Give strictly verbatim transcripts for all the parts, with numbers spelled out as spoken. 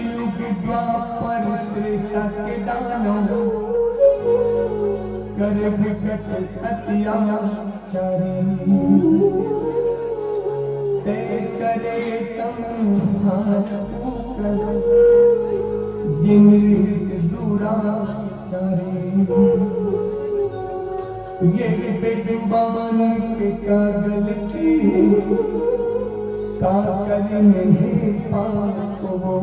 युग द्वापर त्रेता के दानव, करे विकट अत्याचारी। तैं करे संहार पूतन, जिन रिस दुराचारी। ये विद्वान के का गलती, का करिन हे पाप वो।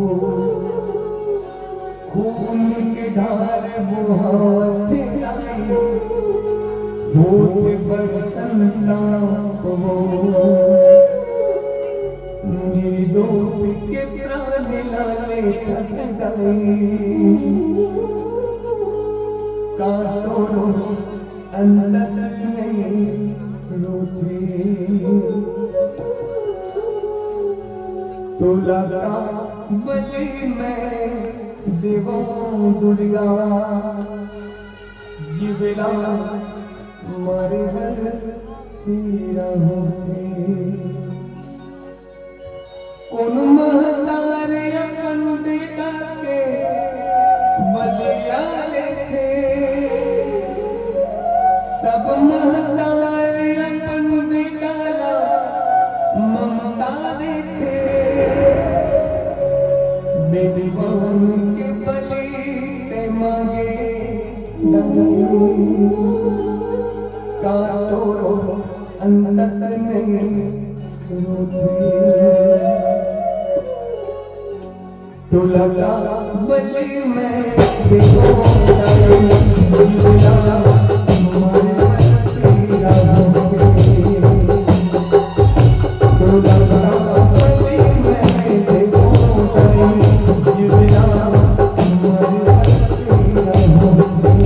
खून के धार बोहावत आई, होत बड़ संताप वो। निर्दोष के प्राण ला लेथस दाई, का तोरो अंतस नहीं रोथे। तोला का बलि मैं देवों दुर्गा, जीवला मरे हर पीरा होथे। कोन महतारी अपन बेटा के बलिया लेथे, सब महतारी अपन बेटा ला ममता देथे। बेटी बहन के बलि ते मांगे नहीं, का तोरो अंतस नहीं रोथे। तोला का बलि मैं देवों दाई, जीवला मरे हर पीरा होथे। तोला का बलि मैं देवों दाई, जीवला मरे हर पीरा होथे।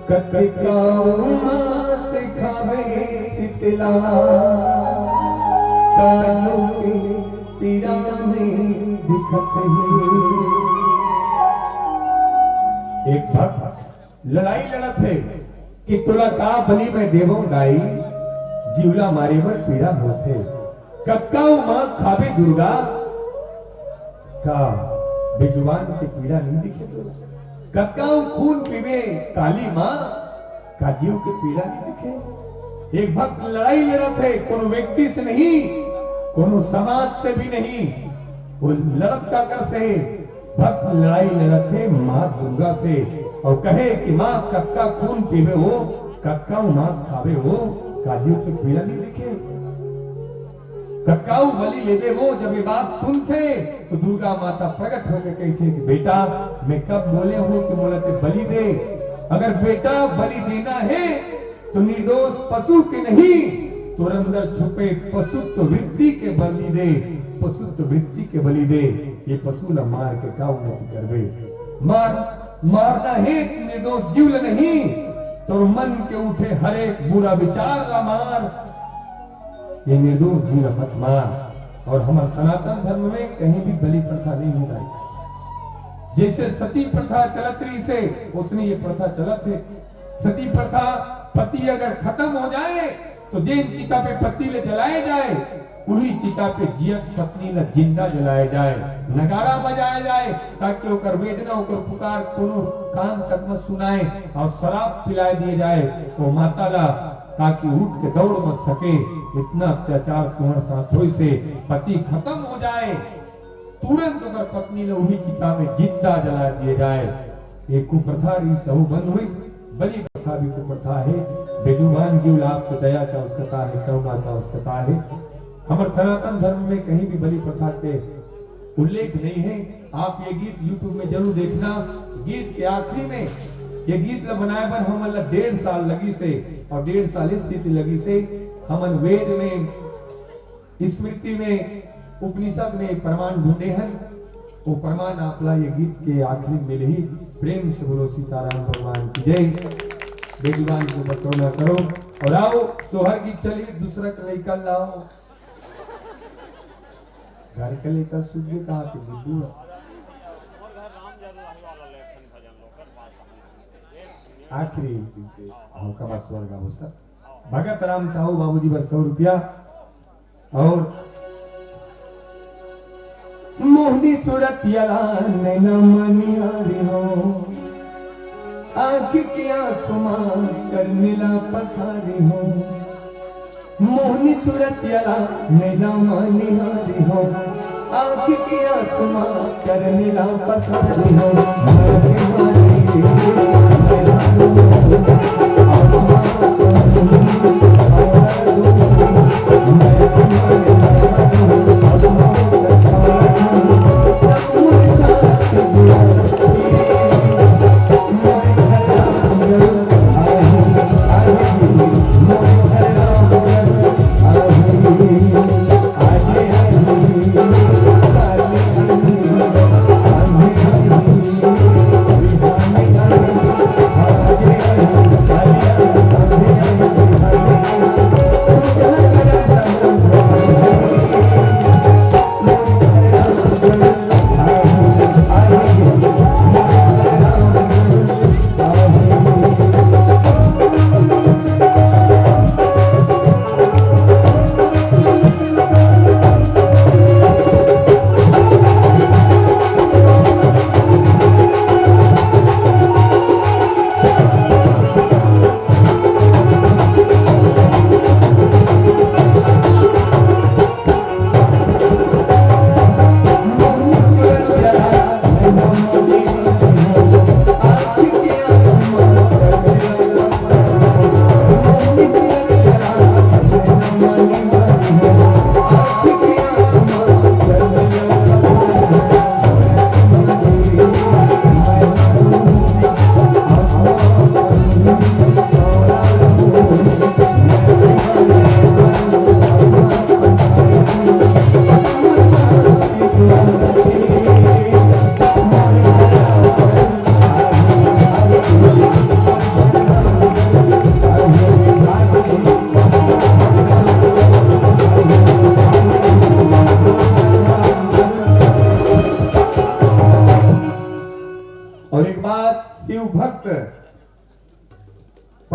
कतका उमा सिखावे शीतला, कानू के पीरा में दिखत हे। एक भक्त लड़ाई लड़त हे कि तोला का बलि मैं देवों दाई, जीवला मारे बर पीरा होथे। कतका उमास खाबे दुर्गा, का बेजुबान के पीरा नहीं दिखे तोला? कतका खून पीबे काली माँ, का जीव के पीरा नहीं दिखे? एक भक्त लड़ाई लड़त हे, कोनो व्यक्ति से नहीं, कोनो समाज से भी नहीं। वो लड़त काकर से हे? भक्त लड़ाई लड़त हे माँ दुर्गा से, अउ कहे कि माँ, कतका खून पीबे वो, कतका मांस खाबे वो, का जीव के पीरा नहीं दिखे? कतका बलि लेबे वो। जब ये बात सुनथे तो दुर्गा माता प्रकट होके कहिथे कि बेटा, मैं कब बोले हूँ कि मोला ते बलि दे? अगर बेटा बलि देना हे तो निर्दोष पशु के नहीं, तोर अंदर छुपे पशुत्व वृत्ति के बलि दे, पशुत्व वृत्ति के बलि दे। ये पशु ला मार के का उन्नति करबे? मार, मारना हे निर्दोष जीव ला नहीं, तोर मन के उठे हर एक बुरा विचार ला मार। ये निर्दोष जीव ला मत मार। और हमर सनातन धर्म में कहीं भी बलि प्रथा नहीं होना हे। जैसे सती प्रथा चलत रहिसे, ओसने ये प्रथा चलत हे। सती प्रथा, पति अगर खत्म हो जाए तो जेन चिता पे पति ले जलाए जाए, उही चिता पे जियत पत्नी ला जिंदा जलाए जाए, नगाड़ा बजाए जाए, ताकि ओकर वेदना, ओकर पुकार कोनो कान तक मत सुनाए और शराब पिलाए दिए जाए वो माता ला, ताकि उठ के दौड़ मत सके। इतना अत्याचार तुम्हारे साथ होइसे, पति खत्म हो जाए, तुरंत ओकर पत्नी ला उही चिता में जिंदा जला दिए जाए। ये कुप्रथा रहिस, सहू बंद होइस। बलि प्रथा भी कुप्रथा हे। बेजुबान जीव ला आपके दया के आवश्यकता हे, करुणा के आवश्यकता हे। हमर सनातन धर्म में कहीं भी बलि प्रथा के उल्लेख नहीं हे। आप ये गीत YouTube में जरूर देखना। गीत के आखिरी में ये गीत ला बनाए बर हमन ला डेढ़ साल लगिसे, और डेढ़ साल इस सेती लगिसे, हमन वेद में, स्मृति में, उपनिषद में प्रमाण ढूंढे हन। वो प्रमाण आप ला ये गीत के आखिरी में मिलही। प्रेम से बोलो सीताराम भगवान की जय। बेजुबान के ऊपर करुणा करो। और आओ, सोहर गीत चली, दूसरा के लइका लाओ। घर के लइका सूत गे, कहाँ के बुद्धू हे? आखिरी हमका बस स्वर गाबो सर। भगत राम साहू बाबूजी बर सौ रुपया। और मोहनी सूरत याला नैना मनिहारी हो, आँख के आंसू मा चरनी ला पखारी हो। मोहनी सूरत याला नैना मनिहारी हो, आँख के आंसू मा चरनी ला पखारी हो।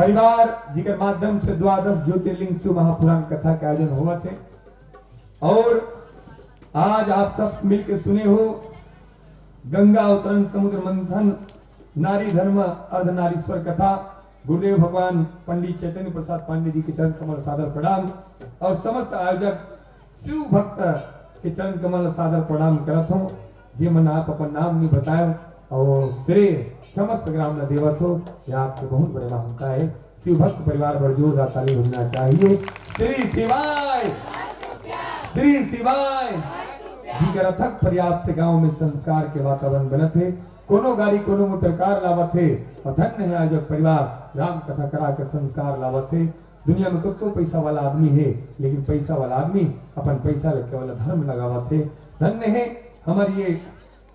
परिवार जिकर माध्यम से द्वादश ज्योतिर्लिंग शिव महापुराण कथा के आयोजन होवत हे। और आज आप सब मिलके सुने हो गंगा अवतरण समुद्र मंथन, नारी धर्म, अर्धनारीश्वर कथा, गुरुदेव भगवान पंडित चैतन्य प्रसाद पांडे जी के चरण कमल सादर प्रणाम और समस्त आयोजक शिव भक्त के चरण कमल सादर प्रणाम करत हों। जे मन आप अपन नाम नहीं बताए और श्रेय समस्त ग्राम ला देवत हो, ये आपके बहुत बड़े महानता है। शिव भक्त परिवार बर जोरदार ताली बजना चाहिए। श्री शिवाय, श्री शिवाय जी के अथक प्रयास से गांव में संस्कार के वातावरण बनत हे। कोनो गाड़ी कोनो मोटर कार लावत हे और धन्य है आयोजक परिवार राम कथा करा के संस्कार लावत हे। दुनिया में कतको पैसा वाला आदमी हे, लेकिन पैसा वाला आदमी अपन पैसा ल केवल धर्म लगावत हे। धन्य हे हमर ये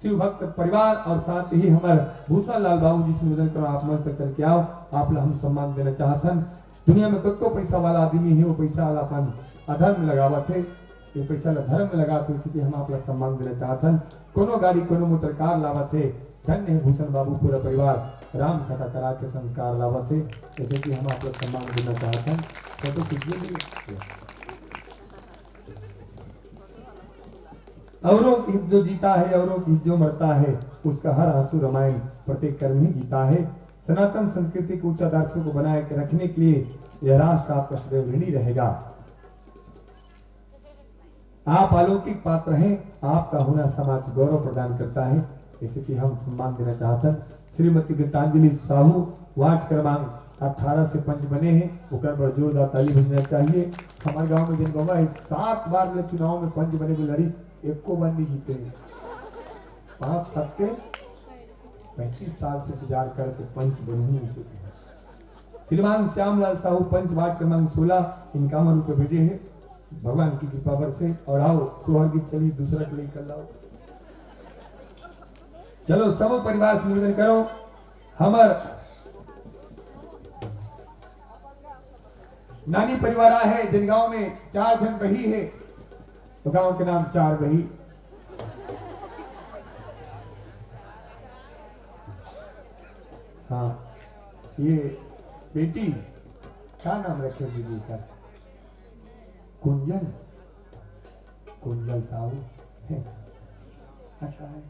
शिव भक्त परिवार और साथ ही हमर भूषण लाल बाबू जी से निवेदन करो, आप मंच तक चल के आओ, आप ला हम सम्मान देना चाहत हन। दुनिया में कतको पैसा वाला आदमी हे, वो पैसा ला अपन अधर्म लगावत हे, ये पैसा ला धर्म में लगात हे, इसीलिए हम आप ला सम्मान देना चाहत हन। कोनो गाड़ी कोनो मोटर कार लावत हे, धन्य हे भूषण बाबू, पूरा परिवार राम कथा करा के संस्कार लावत हे, जैसे कि हम आप ला सम्मान देना चाहत हन। फोटो खींचिए भैया। औरों की जो जीता है, औरों की जो मरता है, उसका हर आंसू रामायण, प्रत्येक कर्म ही गीता है। सनातन संस्कृति के उच्च आदर्शों को बनाए के रखने के लिए यह राष्ट्र आपका सदैव ऋणी रहेगा। आप अलौकिक पात्र हैं, आपका होना समाज को गौरव प्रदान करता है। जैसे कि हम सम्मान देना चाहते हैं श्रीमती गीतांजलि साहू, वार्ड क्रमांक अठारह से पंच बने हैं, ओकर बर जोरदार ताली बजना चाहिए। हमारे गांव में जिन गौवा है, सात बार ले चुनाव में पंच बने के लड़िस, एको बार नहीं जीते। पांच सबके पैंतीस साल से इंतजार करके पंच बनहूं उसे। श्रीमान श्यामलाल साहू, पंच, वार्ड क्रमांक सोलह, इक्यावन रुपये भेजे हैं। भगवान की कृपा बरसे और आओ, सोहर गीत चली, दूसरा के लिए कर लाओ। चलो, सबो परिवार से निवेदन करो, हमर नानी परिवार आए है, जिन गांव में चार झन बही है, तो गांव के नाम चार बही। हाँ, ये बेटी का नाम रखे दीदी का? कुंजल, कुंजल साहू। अच्छा है।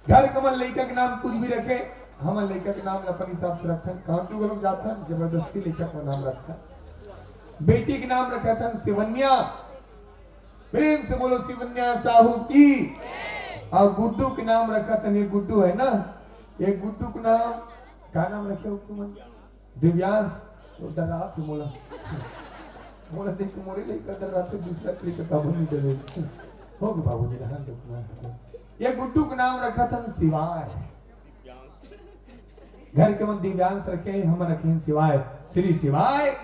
घर के मन लइका के नाम कुछ भी रखे, हमन लइका के नाम अपन हिसाब से रखथन। कांटू घलोक जाथन, जबरदस्ती लइका के नाम रखथन। बेटी के नाम रखथन शिवन्या। प्रेम से बोलो शिवन्या साहू की। और गुड्डू के नाम रखथन, ये गुड्डू है ना, ये गुड्डू के नाम का नाम रखे हो तुमन? दिव्यांश, तो डरात हे मोला। मोला देख के मोरे लइका डरात हे, दूसरा के लइका काबर नहीं डरे। हो गए बाबूजी, रहन दो अपना। ये गुड्डू के नाम रखथन शिवाय। घर के मन दिव्यांश रखे, हम रखे शिवाय। श्री शिवाय।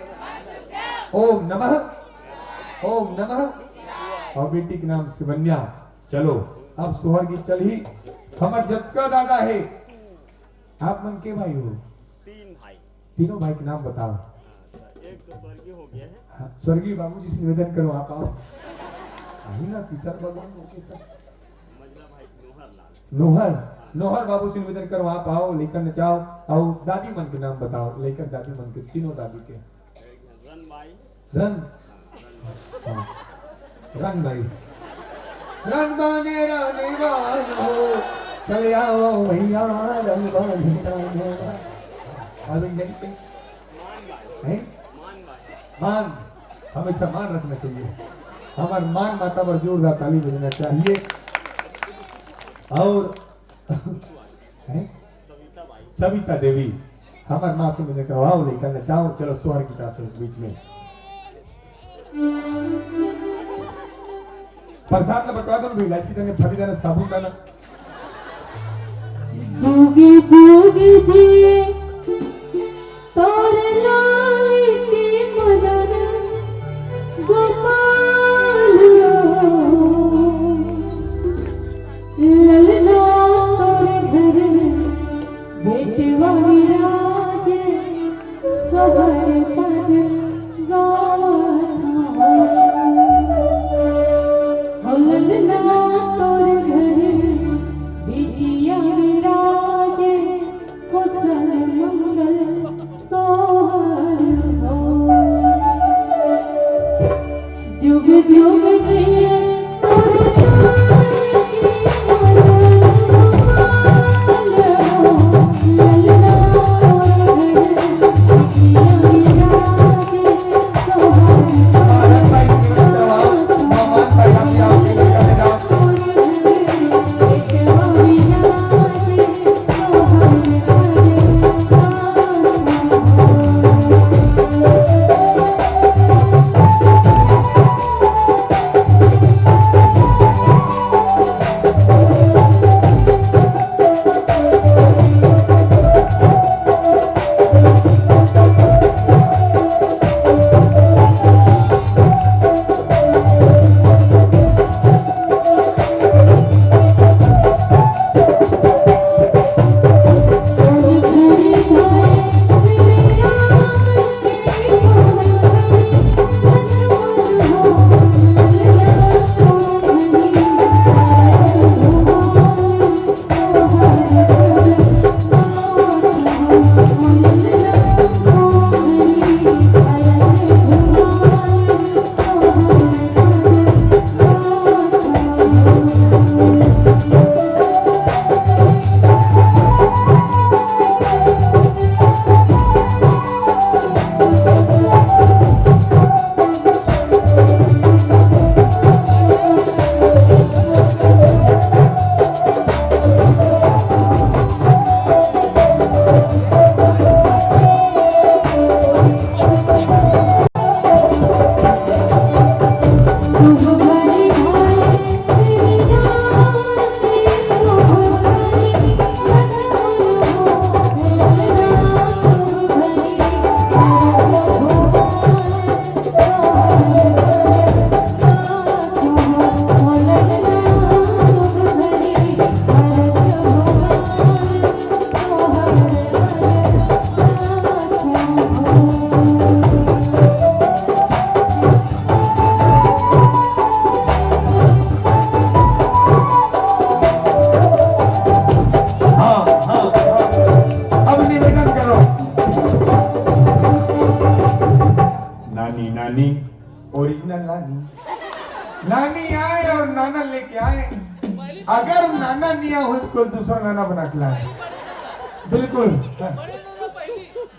ओम नमः, ओम नमः। और बेटी के नाम शिवन्या। चलो, अब सोहर गीत चलही। हमर जतका दादा हे, आप मन के भाई हो? तीन भाई। तीनों भाई के नाम बताओ। अच्छा, एक तो स्वर्गीय हो गया है। हाँ, स्वर्गीय बाबूजी से निवेदन करो, आप आओ। अभी ना पितर भगवान हो के तो। मझला भाई नोहर लाल। नोहर, नोहर बाबू से निवेदन करो, आप आओ, लइका नचाओ, आओ, दादी मन के नाम बताओ, लइका दादी मन के, तीनों दादी के। एक रन बाई। रन? हाँ। रन बाई। रन बाने राने बान हो, चले आओ भैया, रन बाने राने बान। अरविंद जैन के? हैं? मान, हमेशा मान रखना चाहिए। हमारे मान माता पर जोरदार ताली बजना चाहिए। और हैं? सविता देवी, हमारे माँ से मुझे करवाओ, लेकर नचाओ, चलो सोहर की तरफ से बीच में। प्रसाद ला बंटवा दो ना भई, इलायची दाना, फली दाना, साबुन दाना। जुगी जुगी जी तोर लाल के मदन गोपाल। ललना तोर घर बेटवा विराजे, सोहर पद गावत हो। हो ललना तोर घर बिटिया विराजे, कुशल हाँ, हाँ, हाँ। अब निवेदन करो। नानी, नानी, ओरिजिनल नानी। नानी आए और नाना लेके आए। अगर नाना नहीं आए, तो कोई दूसरा नाना बना के लाए। बिल्कुल।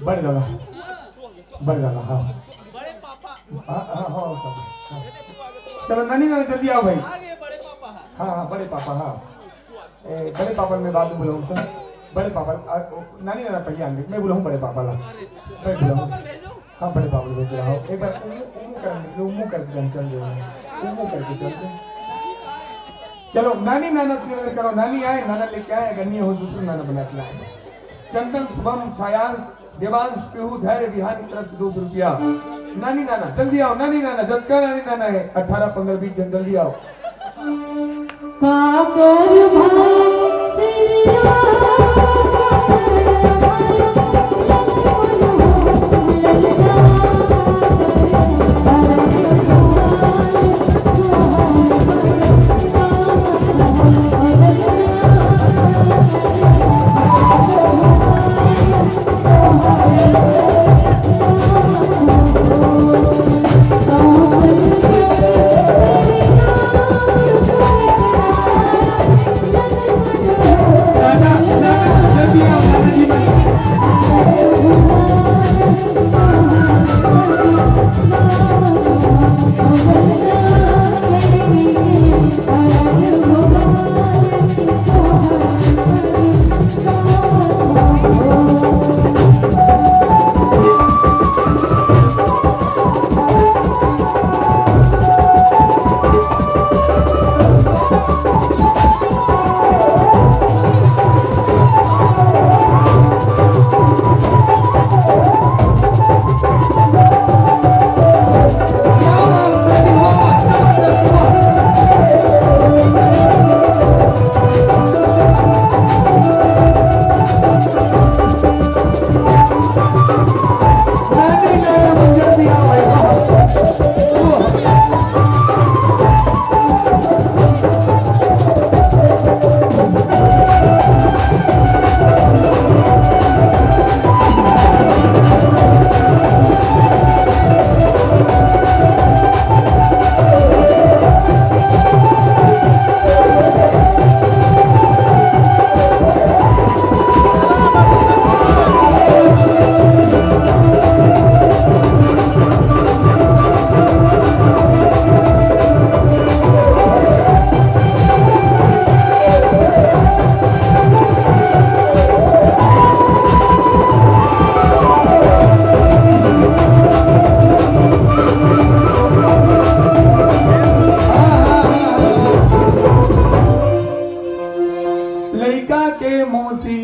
बड़े दादा। बड़े दादा, हाँ। हाँ, हाँ, हाँ, हाँ। चलो, नानी, नाना, जल्दी आओ भाई। हाँ, हाँ, बड़े पापा, हाँ। ए, बड़े पापा ल मैं बाद में बुलाहूँ, सर। बड़े पापा, आ, ओ, नानी, नाना, पहले आएंगे। मैं बुलाहूँ बड़े पापा ला। मैं बुलाहूँ। हाँ, बड़े पापा ल भेज रहा हूँ। एक बार उमू, उमू कर, उमू कर दे, चल दे। उमू करके चल दे। चलो, नानी, नाना, चिल्ला करो, नानी आए, नाना लेके आए, अगर नहीं हो, दूसरा नाना बना के लाए। चंदन, शुभम, छायांश, देवांश, पीहू, धैर्य, विहान की तरफ से दो सौ रुपया। नानी नाना, जल्दी आओ, नानी नाना, जतका नानी नाना है, अठारह, पन्द्रह, बीस जन, जल्दी आओ। काकर भाई श्री राम।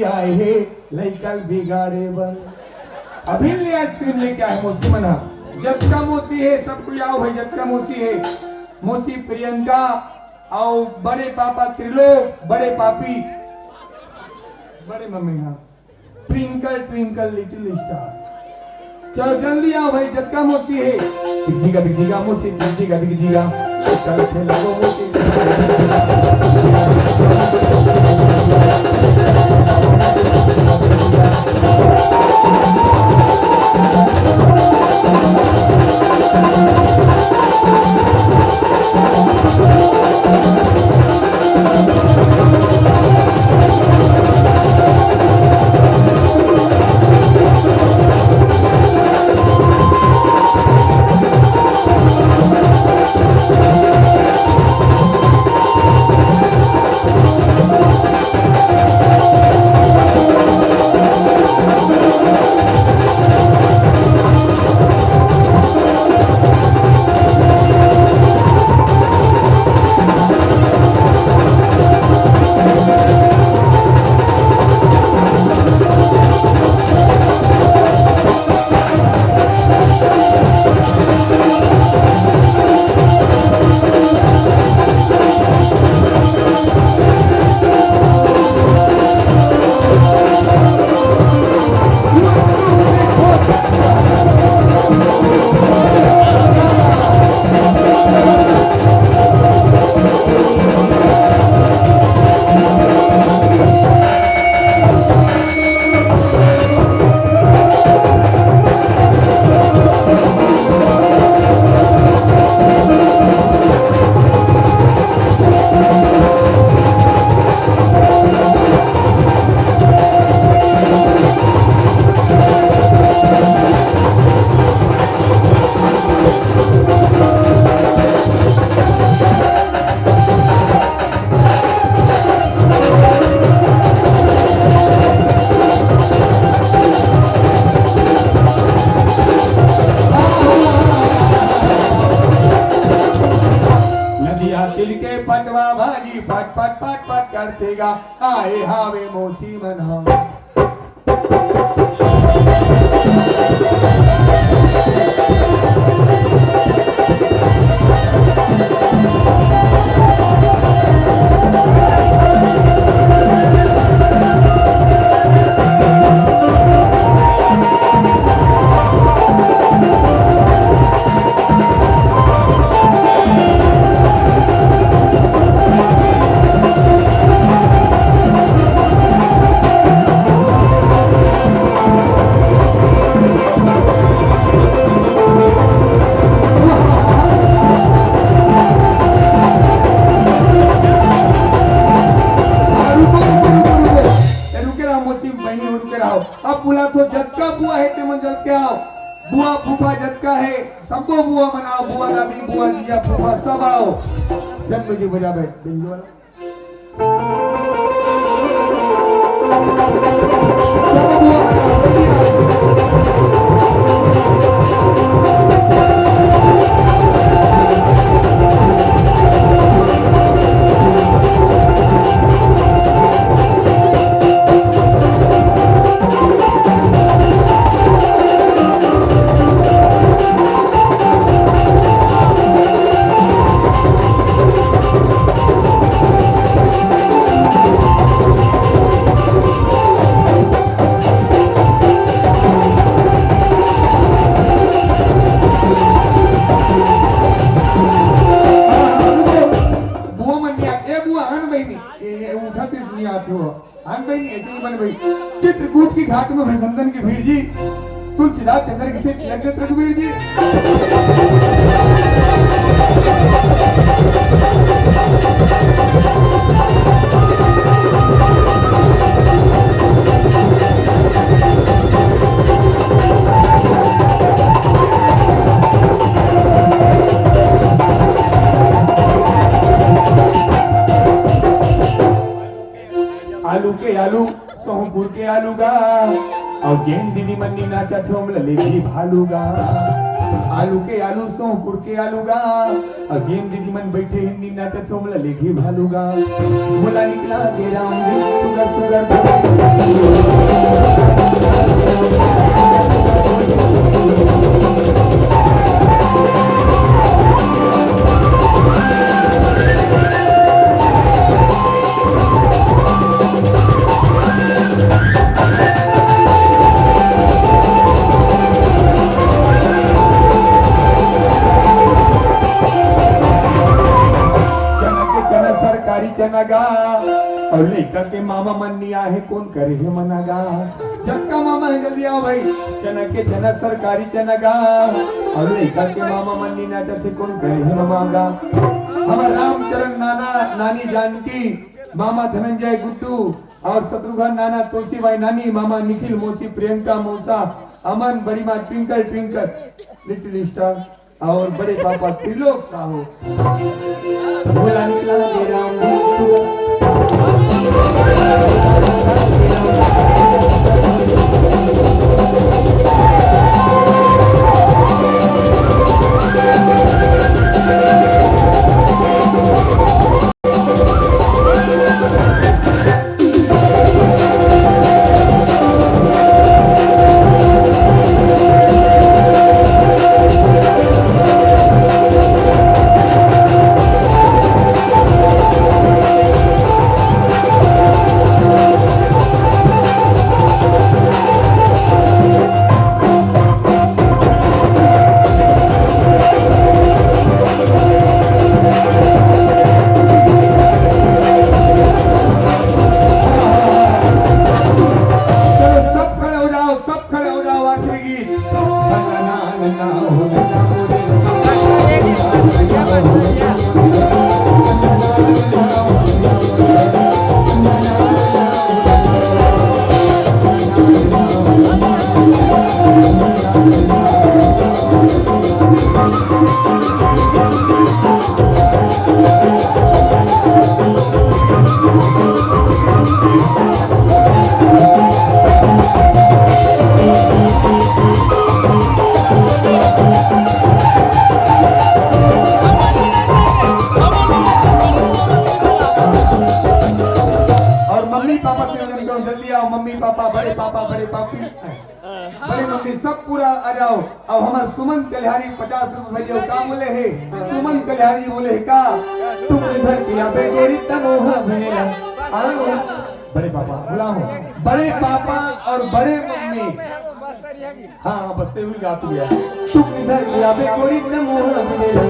आए हे लइका ल बिगाड़े बर। अभी ले आइसक्रीम लेके आए मौसी मन ह। जतका मौसी हे, सब कोई आओ भाई, जतका मौसी हे। मौसी प्रियंका, अउ बड़े पापा त्रिलोक, बड़े पापी, बड़े मम्मी ह ट्विंकल ट्विंकल लिटिल स्टार। चलो जल्दी आओ भाई, जतका मौसी हे। बिगजिगा, बिगजिगा मौसी, बिगजिगा, बिगजिगा। चल खेलबो मौसी। नदिया तिल के पटवा भाजी पट पट पट पट करथे गा, आए हावे मौसी मन ह। ए, रुके रहो, मोची बहिनी, रुके रहो। अब बुलाथों, जतका बुआ हे, तेमन जल्दी आओ। बुआ, फूफा जतका हे, सबो बुआ मन आओ, बुआ दादी, बुआ जीजा, फूफा, सब आओ। जन्म जी बजावे, बिल्लू वाला। बुआ मन नहीं आते, ए बुआ, आन बहिनी, ए, ए, उठा पीस नहीं आते हो। आन बहिनी, ऐसे नहीं बने भाई। चित्रकूट की घाट में भैसंदन की भीड़ जी, तुलसीदास चंद्र किसे तिलक दत्त रघुवीर जी। आलू के आलू, सोहपुर के आलू गा, अउ जेन दीदी मन नी नाचत हे, ओमन ला ले जी भालू गा। आलू के आलू, सोहपुर के आलू गा। अउ जेन दीदी मन बइठे हे, नींद नाचत हे, मोला लेगही भालू गा। मोला निकला के राम, सुगर, सुगर। चना के चना, सरकारी चना गा, अउ लइका के मामा मन नी आहे, कोन करे हे मना गा। जक्का मामा हे, जल्दी आओ भाई। चना के चना, सरकारी चना गा, अउ लइका के मामा मन नी नाचत हे, कोन करे हे मना गा। हमर रामचरण नाना, नानी जानकी, मामा धनंजय, गुड्डू अउ शत्रुघ्न, नाना तोसी भाई, नानी, मामा निखिल, मौसी प्रियंका, मौसा अमन, बड़ी माँ ट्विंकल, ट्विंकल, लिटिल स्टार अउ बड़े पापा त्रिलोक साहू। भोला निकला के राम। चलो, सब खड़े हो जाओ, सब खड़े हो जाओ, आखिरी गीत। अउ मम्मी पापा के नजर निकालो, जल्दी आओ, मम्मी पापा, बड़े पापा, बड़े पापी, बड़े मम्मी, सब पूरा आ जाओ। अउ हमर सुमन कलिहारी पचास रुपये भेजे, का बोले हे? सुमन कलिहारी बोले हे का, तुम इधर किया बेगोरी तमोहा भैला। आओ। बड़े पापा बुलाओ, बड़े पापा अउ बड़े मम्मी। हाँ, बस ते हुई गा तू यार। तुम इधर किया बेगोरी तमोहा भैला।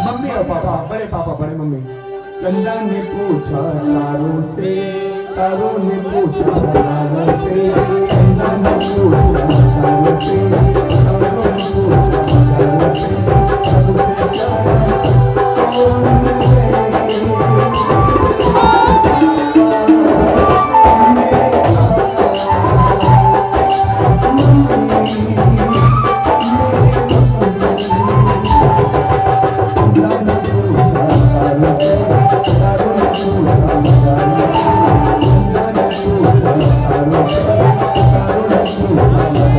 मम्मी अउ पापा, बड़े पापा, बड़े मम्मी। चंदा ने पूछा तारों से, तारों ने पूछा तारों से, चंदा ने पूछा तारों से, तारों ने पूछा तारों से, सबसे प्यारा कौन है?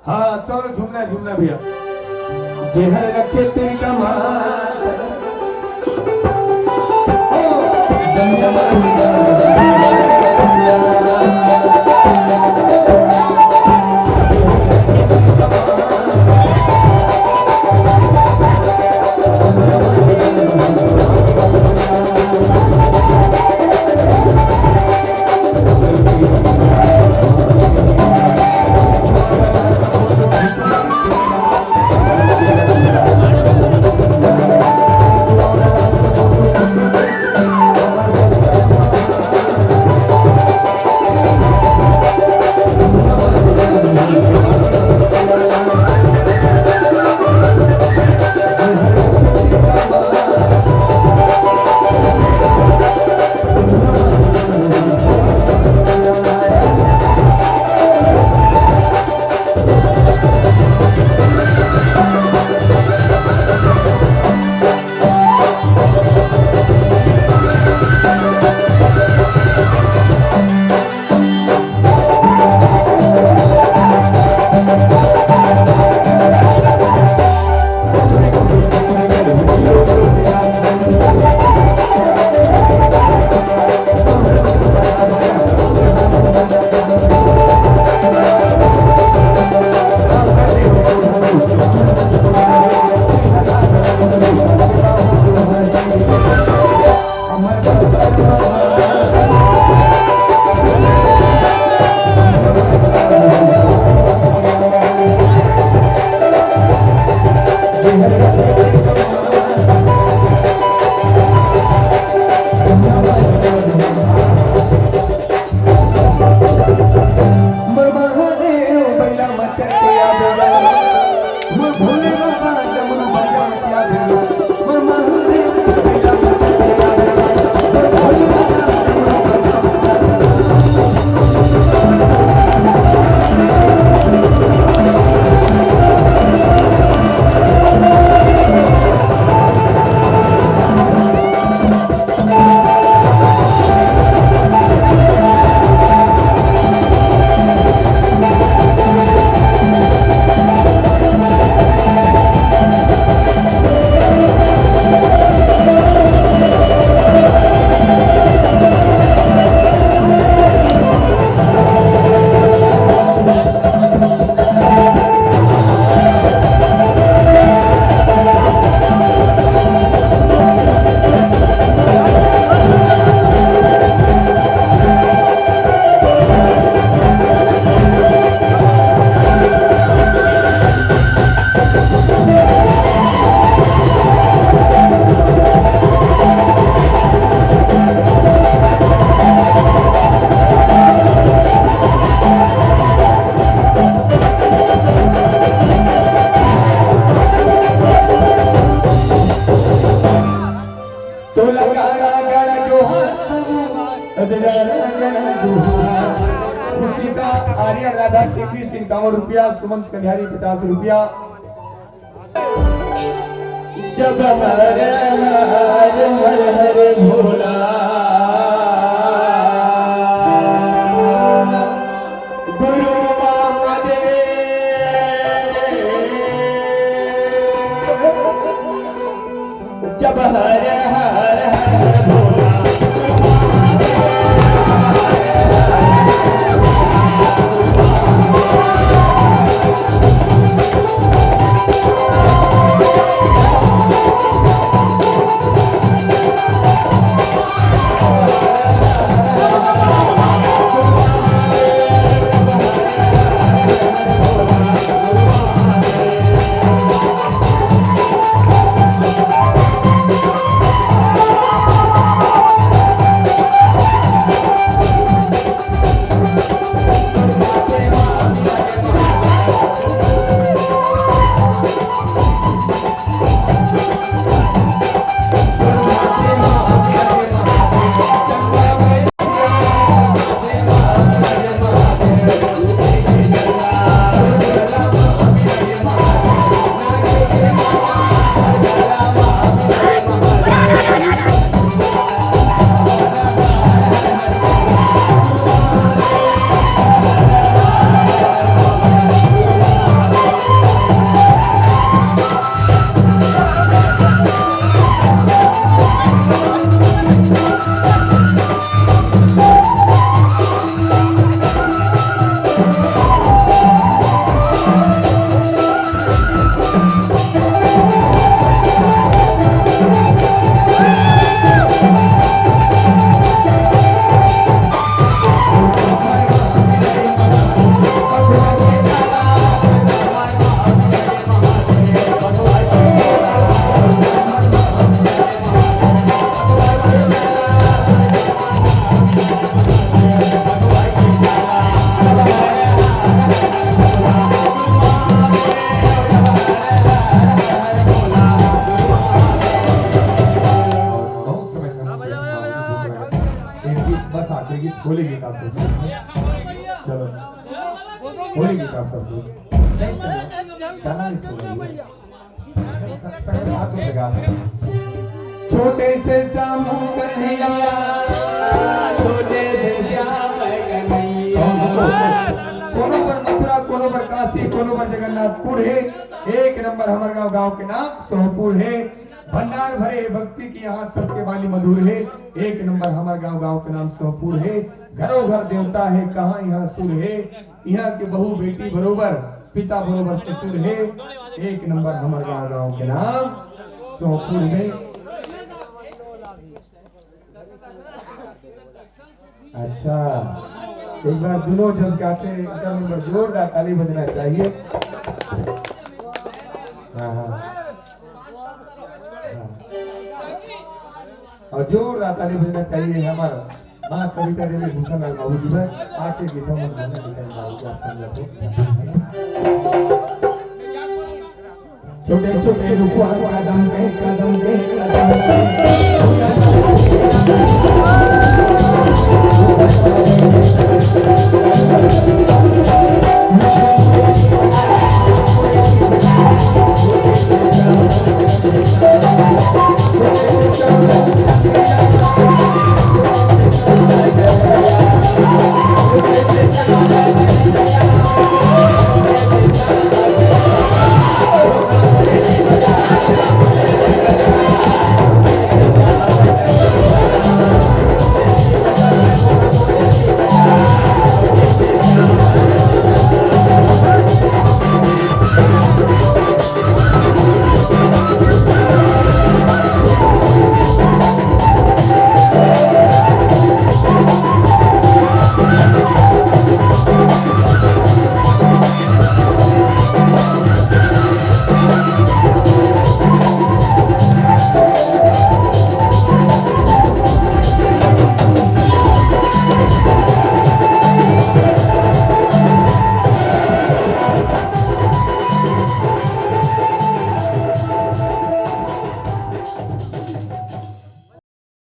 हाँ, सब झूमना, झूमना भैया। जेहर रखे तेरी कमाल। तो लगा रहा गाना जो हाथ, अरे लगा रहा गाना जो हाथ। खुशी का आर्यन राधा टीपी सिंह इक्यावन रुपया, सुमन कन्यारी पचास रुपया। जब हर हर हर हर भोला गुरु महादेव। जब हर हर हर हर भोला। आखिरी गीत होली गीत आप सब। चलो, होली गीत आप सब। गाना नहीं सुन रही है। सब, सब हाथ उठा के। छोटे से श्याम कन्हैया, छोटे से श्याम कन्हैया। कोनो बर मथुरा, कोनो बर काशी, कोनो बर जगन्नाथपुर हे। एक नंबर हमर गांव, गांव के नाम सोहपुर हे। भंडार भरे हे भक्ति के, यहाँ सबके बाली मधुर हे। एक नंबर हमर गांव, गांव के नाम सोहपुर हे। घरों घर देवता हे, कहाँ यहाँ सुर हे। यहाँ के बहू बेटी बरोबर, पिता बरोबर ससुर हे। एक नंबर हमर गांव, गांव के नाम सोहपुर हे। अच्छा, एक बार दोनों जन गाते, एक नंबर जोरदार ताली बजना चाहिए। हाँ, हाँ। हाँ। और जोरदार ताली बजना चाहिए हमारा माँ सविता देवी भूषण लाल बाबू जी बर। आके गीतों में भूषण लाल बाबू जी आप संग रखो। छोटे छोटे रुखवा कदम पे कदम